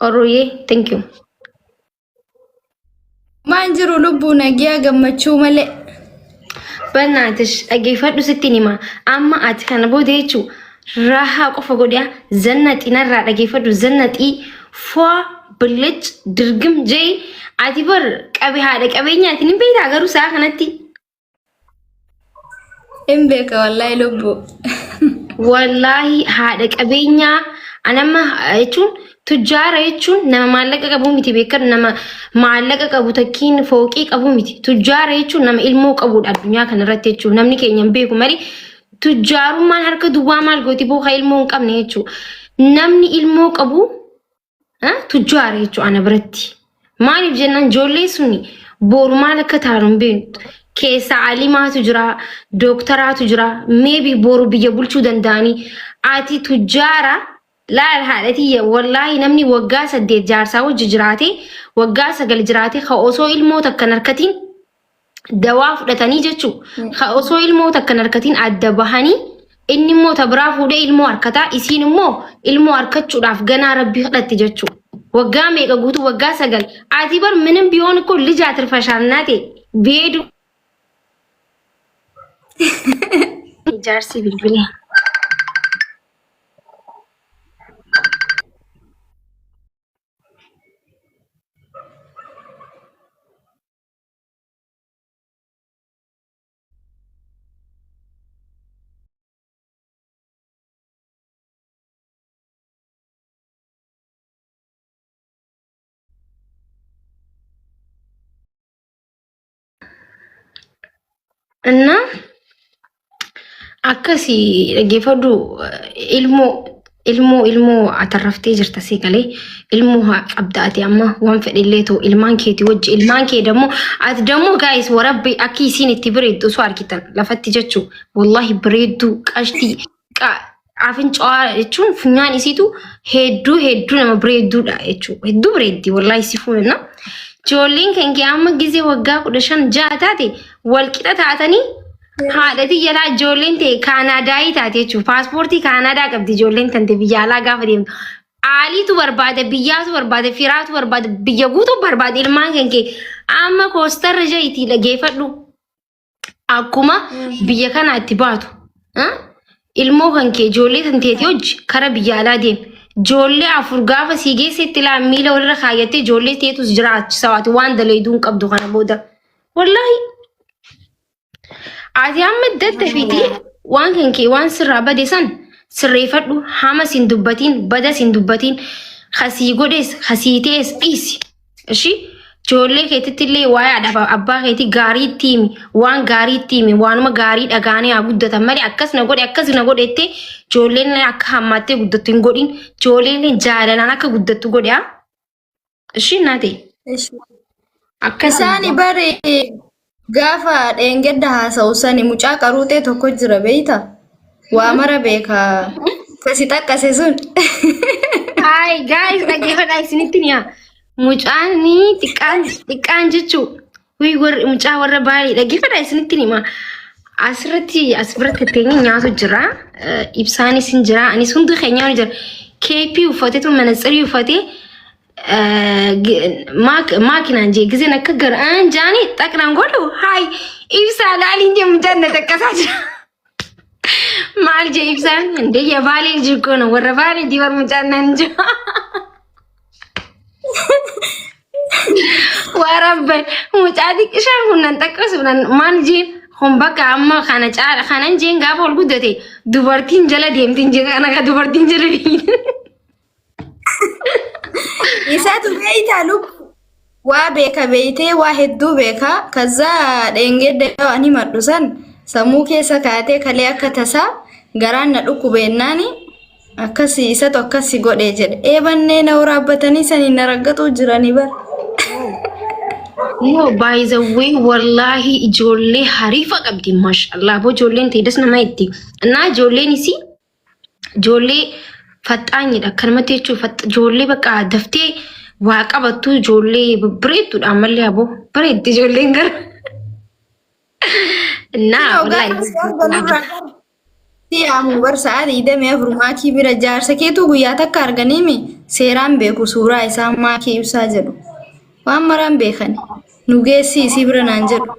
Orruyyee thank you. Maan jiru lubbuu nagiyaa gammachuu malee. Barnaatish dhageeffadhu sittiin hima. Amma ati kana booda jechuun rahaa qofa godhaa zannaxi narraa dhageeffadhu zannaxii fo'a billic dirgim jee ati bar qabe haadha qabeenyaati ni beektaa garuu sa'a kanatti. Hin beeka wallaahi lubbuu. Wallaahi haadha qabeenyaa anamma jechuun tujjaara jechuun nama maallaqa qabu miti beekadhu nama maallaqa qabu takkiin fooqii qabu miti tujjaara jechuun nama ilmoo qabudha addunyaa kanarratti jechuun namni keenya hin beeku malee tujjaarummaan harka duwwaa maal gooti booka ilmoo hin qabne jechuudha namni ilmoo qabu Tujjaara jechuudha ana biratti. Maaliif jennaan ijoollee suni boru maal akka taanu hin beeknu. Keessa alimaatu jira, dooktaraatu jira, maybe boru biyya bulchuu danda'anii. Ati tujjaara laal haadha tiyya wallaahi namni waggaa 8 jaarsaa wajji jiraate waggaa 9 jiraate ka osoo ilmoo takka hin harkatiin dawaa fudhatanii jechuu ka osoo ilmoo takka hin harkatiin adda bahanii inni immoo ta biraa fuudhee ilmoo harkataa isiin immoo ilmoo harkachuudhaaf ganaa rabbii kadhatti jechuu waggaa meeqa guutuu waggaa 9 ati bar minim biyoon ko lija tirfashaal naate beedu jaarsi bilbilee. እና akkasi dhaggeeffadhu ilmoo ilmoo ilmoo atarraftee jirta si galee ilmoo haa qabda ati amma waan fedhe illee ta'u ilmaan keeti wajji ilmaan kee dammoo ati dammoo gaayis warabbi akki isiin itti bareeddu osoo argitan lafatti jechuu wallahi bareedduu qashtii afincaa jechuun funyaan isiitu hedduu hedduu nama bareedduudha jechuudha. Hedduu bareeddi wallahi si fuunna. Ijoolleen kan kee amma gizee waggaa 15 6 taate wal qixa taatanii haadha tiyya laa ijoolleen ta'e Kaanaadaayii taate jechuudha. Paaspoortii Kaanaadaa qabdi ijoolleen tante biyya alaa gaafa deemtu. Aaliitu barbaada, biyyaatu barbaada, firaatu barbaada, biyya guutuu barbaada ilmaan kan kee amma koostarra ja'iitii dhageeffadhu. Akkuma biyya kanaa itti baatu. Ilmoo kan kee ijoollee tan teeti hojji kara biyya alaa deem. Ijoollee 4 gaafa sii geessetti laa miila walirra kaayyattee ijoollee teetus jiraachisa waati waan dalayduu hin qabdu kana booda. Wallaahi. Ati amma daddafiti waan kan kee waan sirraa bade san sirreeffadhu hama sin dubbatiin bada sin dubbatiin kasii godhes kasii ta'es dhiisi. Ishi ijoollee keetitti illee waa'ee haadhaaf abbaa keetii gaarii itti himi waan gaarii itti himi waanuma gaarii dhagaanii haa guddatan malee akkas na godhe akkas na godhe jettee ijoolleen akka hammaattee guddattu hin godhin ijoolleen jaalalaan akka guddattu godhe haa. Ishi naate Ishi. akkas Isaani bari gaafa dheengadda haasa'u sani mucaa qaruuxee tokko jira beeyta. Waa mara beeka. Kasi xaqqase sun. Hi guys, dhaggeeffadhaa isinitti ni haa. Mucaan xiqqaan xiqqaan jechuu wii warri mucaa warra baay'ee dhaggeeffadhaa isinitti ni hima. Asirratti as biratti teenye nyaatu jira. Ibsaanis hin jira. Anis hundi keenya ni jira. Keepii uffateetu manatsirii uffatee maakinaan jee gizeen akka garaan jaanii xaqnaan godhu haay ibsaa laaliin jee mucaan na xaqqasaa jira. Maal jee ibsaan indee yaa baalee jirkoona warra baalee dibar mucaan naan jira. Warabban mucaa xiqqishaan kun nan xaqqasu nan maal jeen kun bakka amma kana caala kanan jeen gaafa ol guddate dubartiin jala deemtiin jeen kana ka dubartiin jala deemti. Isaatu beeytaa lubbu. Waa beeka beeytee waa hedduu beeka. Kazzaa dheengedda yoo ani himadhu san sammuu keessa kaatee kalee akka tasaa garaan na dhukkubeennaan akkasi isatu akkasi godhe jedhe. Eebannee na waraabbatanii saniin na raggaxuu jiranii bara. No, by the way, wallahi ijoollee hariifa qabdi mashallah. Boo ijoolleen ta'e das nama itti. Naa ijoolleen isii Ijoollee faxxaanyidha akkanumatti jechuun ijoollee bakka daftee waa qabattu ijoollee babbareedduudha ammallee aboo bareeddi ijoolleen gara. Naa Sinoo wallaahi. gaafa si argan irraa Si yaamu bar sa'a 24 maakii bira jaarsa keetuu guyyaa takka arganiimi seeraan beeku suuraa isaa maakii ibsaa jedhu. Waan maraan beekan. Nu geessi isii bira naan jedhu.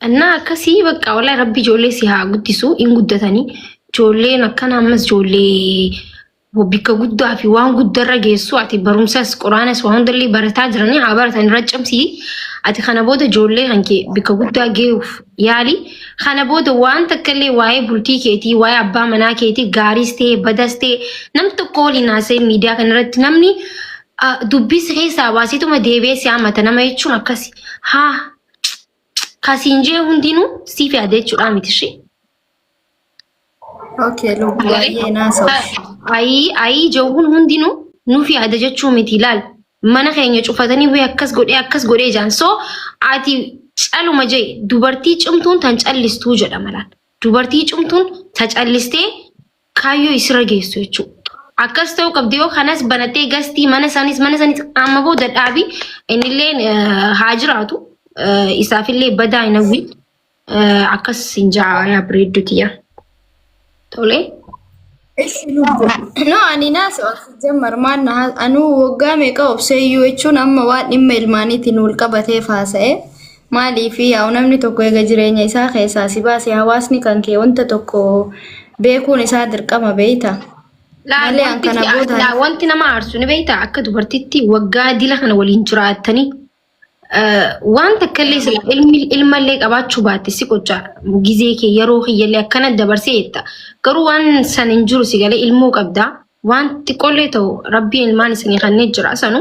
Innaa akkasii bakka wallahi rabbi ijoollee si haa guddisu, hin guddatanii. Ijoolleen akkana ammas ijoollee bikka guddaa fi waan guddarra geessu. Ati barumsas quraanas waan hundallee barataa jiranii haa baratan, irra cimsii. Ati kana booda ijoollee kan kee bikka guddaa gee'uuf yaali. Kana booda waan takka illee waa'ee bultii keetii, waa'ee abbaa manaa keetii, gaariis ta'e badas ta'e, nam tokko waliin haasa'e miidiyaa kanarratti namni dubbii si keessaa baaseetuma deebi'ee si hamata. Nama jechuun akkasi haa kasiin jee hundinuu siif yaada jechuudha miti ishee. Okay, lubbu baay'ee naasa'u. Ayii ayii, jawwuun hundinuu nuuf yaada jechuu miti. Ilaal, mana keenya cufatanii wayii akkas godhee akkas godhee jaan. So ati caluma jee, dubartii cimtuun tan callistuu jedhama laal. Dubartii cimtuun ta callistee kaayyoo isirra geessu jechuudha. Akkas ta'uu qabdi. Yoo kanas banattee gastii mana sanis amma booda dhaabi. Innilleen haa jiraatu, isaafillee badaa hin hawwin. Akkas hin jaa yaa bareeddu tiyya. Tole. Ishi lubbu. No, ani naasa'u jammar maal na anuu waggaa meeqa obsee iyyuu jechuun amma waan dhimma ilmaaniitiin wal qabateef haasa'e. Maaliif yaa'u, namni tokko eega jireenya isaa keessaa si baase, hawaasni kan kee wanta tokko beekuun isaa dirqama, beeyta. Malee an kana booda Laa, wanti nama aarsu ni beektaa, akka dubartitti waggaa dila kana waliin jiraattanii waan takka illee sila ilmi ilmallee qabaachuu baatte si qocha gizee kee yeroo kiyyallee akkana dabarsee jetta. Garuu waan san hin jiru, si galee ilmoo qabdaa. Waan xiqqoollee ta'u rabbiin ilmaan isinii kanneen jira sanu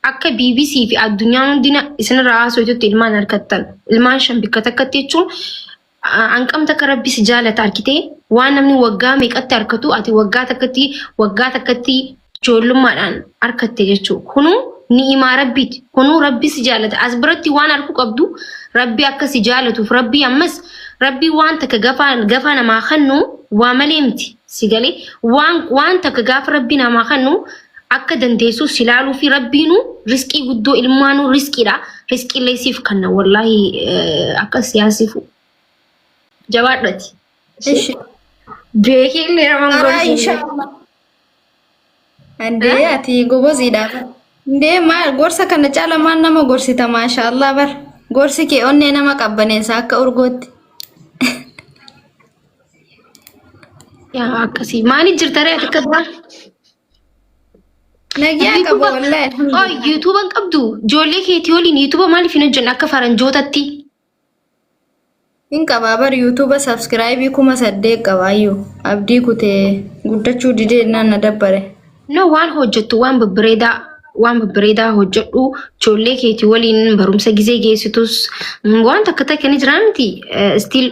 akka BBC fi addunyaan hundina isinirraa haasoftutti ilmaan harkattan. Ilmaan shan bikka takkatti jechuun hanqam takka rabbi si jaalata argitee. Waan namni waggaa meeqatti harkatu ati waggaa takkatti ijoollummaadhaan harkatte jechuudha. Kunuu ni'imaa rabbiiti. Kunuu rabbi si jaalata. As biratti waan harkuu qabdu, rabbi akka si jaalatuuf, rabbi ammas rabbi waan takka gafa namaa kennu waa malee miti. Si galee, waan takka gaafa rabbi namaa kennu akka dandeessu si ilaaluu fi rabbiinuu riskii guddoo, ilmaanuu riskiidha. Riskiillee siif kenna wallaahi akka siyaasifu. Jabaadhati. Ishi. Beekii illee nama Karaa gorsu. Inshaallah. Andee, ati goboziidha. Ndee, maal gorsa kana caala maal nama gorsita? Maashaallah bar. Gorsi kee onnee nama qabbaneessa akka urgootti. Yaa, akkasii. Maaliif jirta ree ati akka biraa? Nagyaa qaba wallahi, Oh, alhamdulillah. YouTube'n qabdu. Ijoollee keetii waliin YouTube maaliif hin hojjenne akka faranjootatti? Hin qabaa bar, YouTube subscribe 8000 qabaayyuu. Abdii kutee guddachuu didee naan na dabbare. No, waan hojjettu waan babbareedaa hojjedhu. Ijoollee keetii waliin barumsa gizee geessitus waan takka takka ni jira miti. Still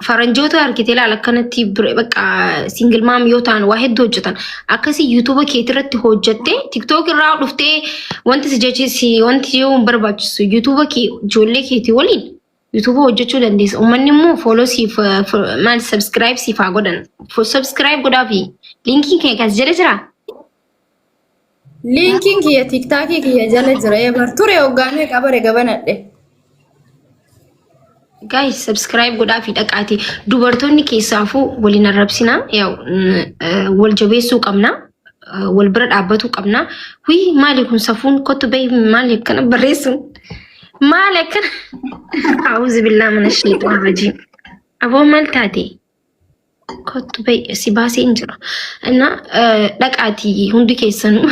faranjoota argite ilaala, akkanatti bakka single mom yoo ta'an waa hedduu hojjetan. Akkasii YouTube keetii irratti hojjette, TikTok irraa dhuftee wanti si jechisi wanti yoo hin barbaachisu, YouTube kee ijoollee keetii waliin YouTube hojjechuu dandeessa. Uummanni immoo follow siif maal, subscribe siif haa godhan. Subscribe godhaafi linkiin kee kas jala jiraa? Linkiin kiyya TikTokii kiyya jala jira. Ebar ture waggaa meeqa bare gabanadhe. Guys, subscribe godhaa fi dhaqaati. Dubartoonni keessaafuu waliin arrabsina. Yaa'u wal jabeessuu qabna. Wal bira dhaabbatuu qabna. Wii, maali kun safuun? Kottu bahi. Maali akkana barreessuun? Maali akkana? أعوذ بالله من الشيطان الرجيم. Aboo, maal taate? Kottu bahi, si baasee hin jira. Inna dhaqaati hundi keessanuu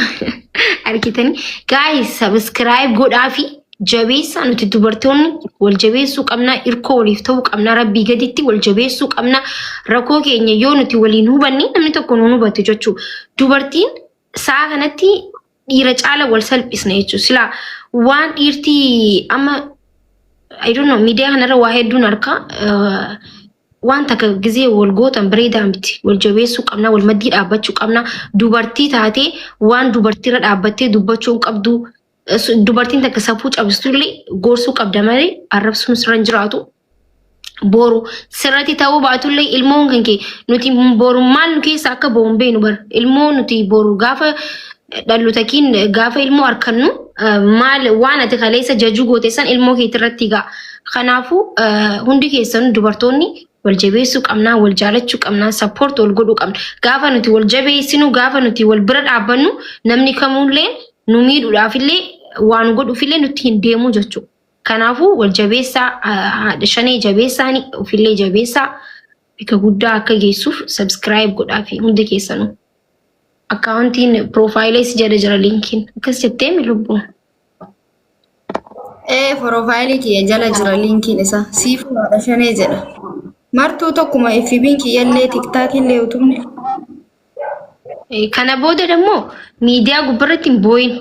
argitanii. Guys, subscribe godhaa fi jabeessaa. Nuti dubartoonni wal jabeessuu qabna, irkoo waliif ta'uu qabna, rabbii gaditti wal jabeessuu qabna. Rakkoo keenya yoo nuti waliin hubanne namni tokko nu hubatu jechuudha. Dubartiin sa'a kanatti dhiira caala wal salphisna jechuudha. Silaa waan dhiirtii amma, I don't know, miidiyaa kanarra waa hedduun harka waan takka gizee wal gootan bareedaa miti. Wal jabeessuu qabna, wal maddii dhaabbachuu qabna. Dubartii taatee waan dubartiirra dhaabbattee dubbachuu hin qabdu. Dubartiin takka safuu cabsitullee gorsuu qabda malee arrabsuun sirra hin jiraatu. Boru sirratti ta'uu baatullee ilmoon kan kee, nuti boru maal nu keessa akka ba'u hin beeknu bar. Ilmoo nuti boru gaafa dhallu takiin gaafa ilmoo harkannu maal waan ati kaleessa jajuu goote san ilmoo keetirratti ga'a. Kanaafuu hundi keessan dubartoonni Wal jabeessuu qabnaa, wal jaalachuu qabnaa, support wal godhuu qabna. Gaafa nuti wal jabeessinu, gaafa nuti wal bira dhaabbannu namni kamuullee nu miidhuudhaafillee waa nu godhuufillee nutti hin deemu jechuudha. Kanaafuu wal jabeessaa, haadha shanee jabeessaani ofillee jabeessaa bika guddaa akka geessuuf subscribe godhaafi hundi keessanuu. Akkaawuntiin piroofaayilii si jala jira linkiin. Akkas jettee mi lubbuu? Ee piroofaayilii kiyya jala jira linkiin isaa. Siifuu haadha shanee jedha. Martuu tokkuma FB'n kiyyallee TikTokillee utumne. Kana booda immoo miidiyaa gubbarratti hin boo'in.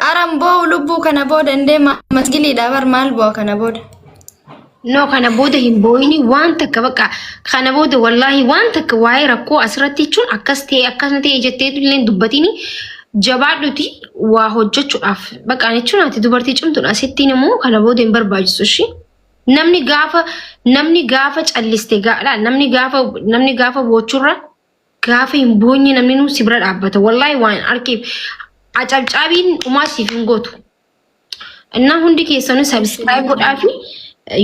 Aran boo'u lubbuu kana booda hin deema masgiliidha bar maal bu'a kana booda. No kana booda hin boo'ini waan takka bakka kana booda wallaahi waan takka waa'ee rakkoo asirratti jechuun akkas ta'e akkas ta'e jetteetu illee hin dubbatini jabaadhuti waa hojjechuudhaaf bakka jechuun ati dubartii cimtuudha asittiin immoo kana booda hin barbaachisu ishii. Namni gaafa namni gaafa calliste gaadha namni gaafa boochurra gaafa hin boonye namni nuu si bira dhaabbata wallaahi waan arkeef acabcaabiin umaa siif hin gootu. Innaa hundi keessanuu subscribe godhaa fi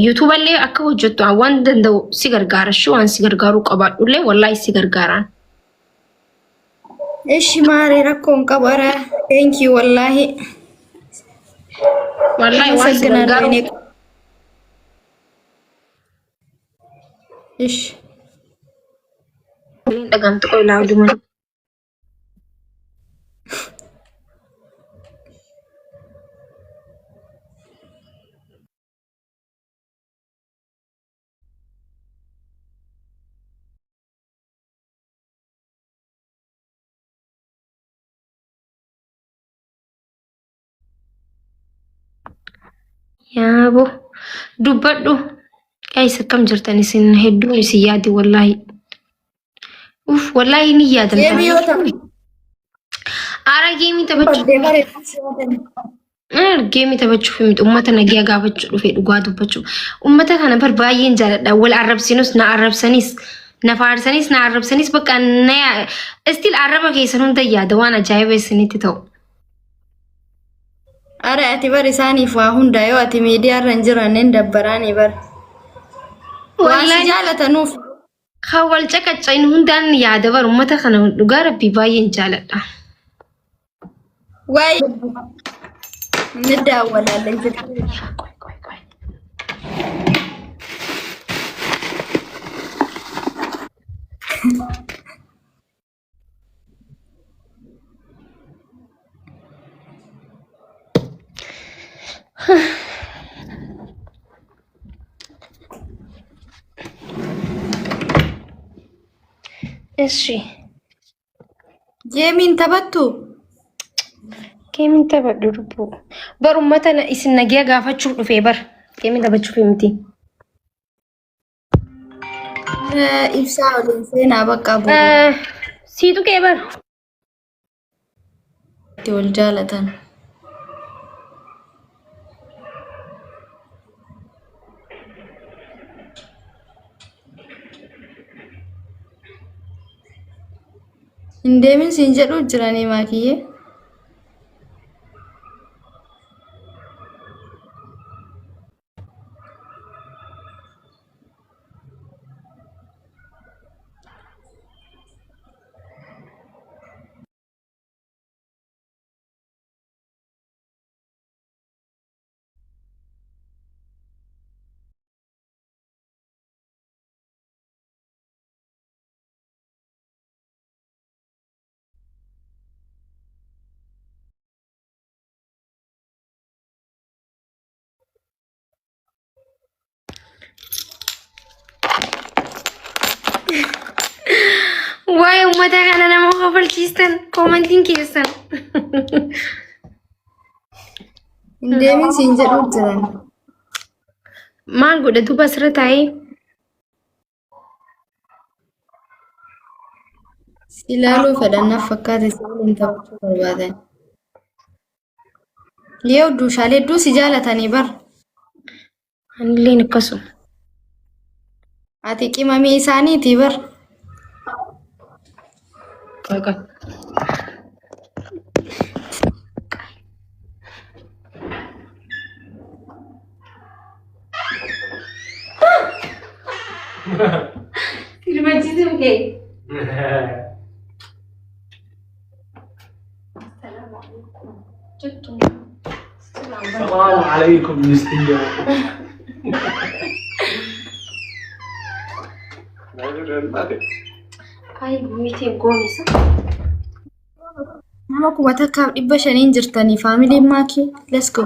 YouTube illee akka hojjettu waan danda'u si gargaara shi waan si gargaaruu qabaadhullee wallaahi si gargaaraan. Ishi maaree rakkoo hin qabu ara. Thank you wallaahi. Wallaahi waan si gargaaru. Ishi. Dhagamtu qoylaa odumaa. Yaabo dubbadhu. Guys akkam jirtan isin hedduun isin yaade wallaahi. Uff wallaahi ni yaadamta. Geemii yoo ta'u. Aara geemii taphachuu Baddee bareedu si yaadame. Geemii taphachuuf miti uummata nagiyaa gaafachuu dhufe dhugaa dubbachuu. Uummata kana bar baay'een jaaladha. Wal arrabsinus na arrabsanis na faarsanis na arrabsanis bakka na istil arraba keessan hunda yaada waan ajaa'iba isinitti ta'u. Are ati bar isaaniif waa hunda yoo ati miidiyaa irra hin jiranneen dabbaraanii bar. Waan si Wallaahi jaalatanuuf. kan wal caqacca'in hundaan yaada bar uummata kana dhugaa rabbii baay'een jaaladha. Waa'ee ni daawwalaallee jira. Qoy qoy qoy. Eshi. Geemiin taphattu? Geemiin taphadhu lubbuu. Bar uummata isin nagiyaa gaafachuuf dhufee bar. Geemiin taphachuuf miti. Ibsaa waliin seenaa bakka boru Sii tuqee bar. itti wal jaalatan. Hin deemin siin jedhuu jiranii maakiyyee. Waa'ee uummata kana nama kofalchiistan koomantiin keessan. Hin deemin siin jedhuu jiran. Maal godha duuba asirra taa'ee? Si ilaaluu fedhan naaf fakkaate si waliin taphachuu barbaadan. Yoo duushaalee hedduu si jaalatanii bar. Anilleen akkasuma. Ati qimamii isaaniitii bar. Qoy qoy. Rifachiisuun kee. السلام عليكم مستيا. Ay gumitiin goonisa. Nama 1500 jirtanii faamiliin maakii. Let's go.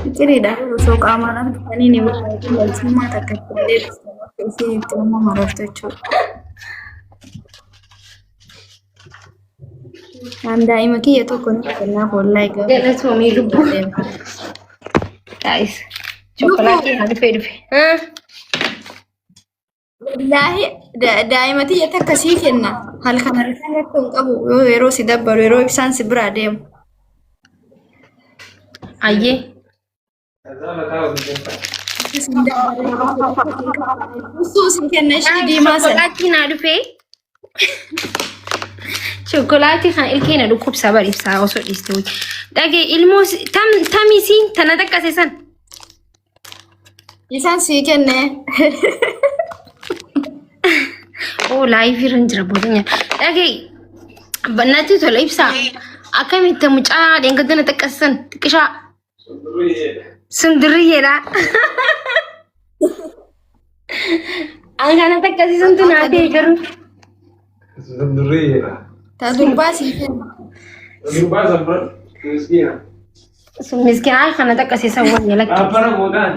Fiqiriidha. Osoo qaamaan argitanii ni barbaadu. Walsummaa takka illee isin itti nama marartu jechuudha. An daa'ima kiyya tokko ni kennaaf wallahi gaafa. Galatoomii lubbuu. Guys, chocolate na dhufee dhufe. Wallaahi daa'ima tiyya takka sii kenna. Halkan halkan rakkoo hin qabu yoo yeroo si dabbaru yeroo ibsaan si biraa deemu. Ayyee. Usuu sin kenna ishee diimaa sana. Chocolate na dhufee. Chocolate kan ilkee na dhukkubsa bar ibsaa osoo dhiiste wayii. Dhagee ilmoo tam tamisiin tana xaqqase san. Isaan sii kenne. Oo live irra hin jira boodanya. Dhagee natti tola ibsaa. Akkamitti mucaa dheengadda na xaqqase san xiqqishaa. Sundiriyyeedha. An kana xaqqasiisantu naa ta'e garuu. Sundurriidha. Ta durbaa sii kenna. Durbaa sanbira miskiina. Sun miskiinaa kana xaqqasiisan wayya lakki. Abbara gootaan.